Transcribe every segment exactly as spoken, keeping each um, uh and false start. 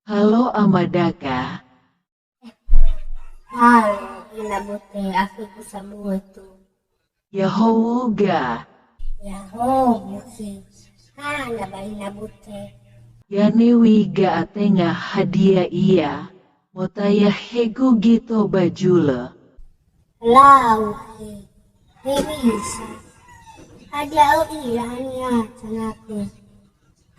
Halo Ama Daka. Halo, Ina Bute, afi ku sabue tu. Yahowo ga. Yahowo, he. Hana ba Ina Bute. Yane wi ga atenga hadia ia, motaya hegu gito ba julö. Lau, he. Hewisa. Hadia ö'i lahania tanakö.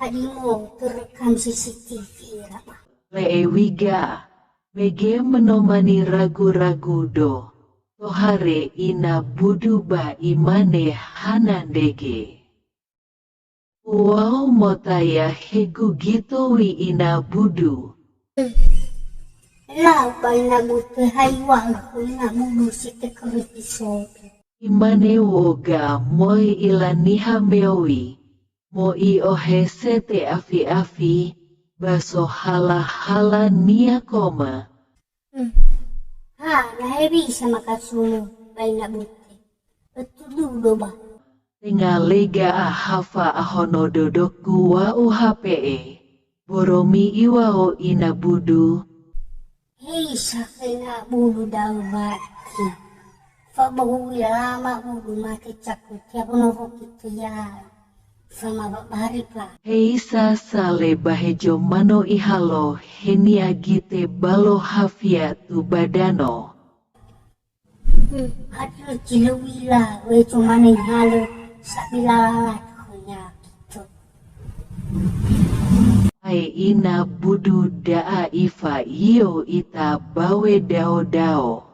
Hadimo terekam C C T V ira ba. Le'e wi ga. Mege menomani ragu-ragu do. Tohare Ina Budu ba imane hana ndrege. Uwau motaya hegu gito wi Ina Budu. Lau ba Ina Bute, ha iŵa'ö khö Ina Budu si teköröfi sobi. Imane woga moi ila niha meowi, mo'i'ohe sete afi-afi, ba sohala-hala nia koma. Hmm. Ha, na hewisa makasumu ba Ina Bute. Betul dudo ba. Tenga lega ahafa ahono dodoku wa'u hape'e, boromi iŵa'ö Ina Budu. Hei safena bulu da'ö baki. Fabohui lama bulu mate cakuti abono hoki teyai. Sama babari pa. Hei sa sale bahe jomano ihalo henia gite balo hafia tu badano. Hmm, hadia zi lö u'ila, we cumane ihalö sabila lalat khönia gitu. Ae Ina Budu da'a ifa'io ita ba wedao-dao.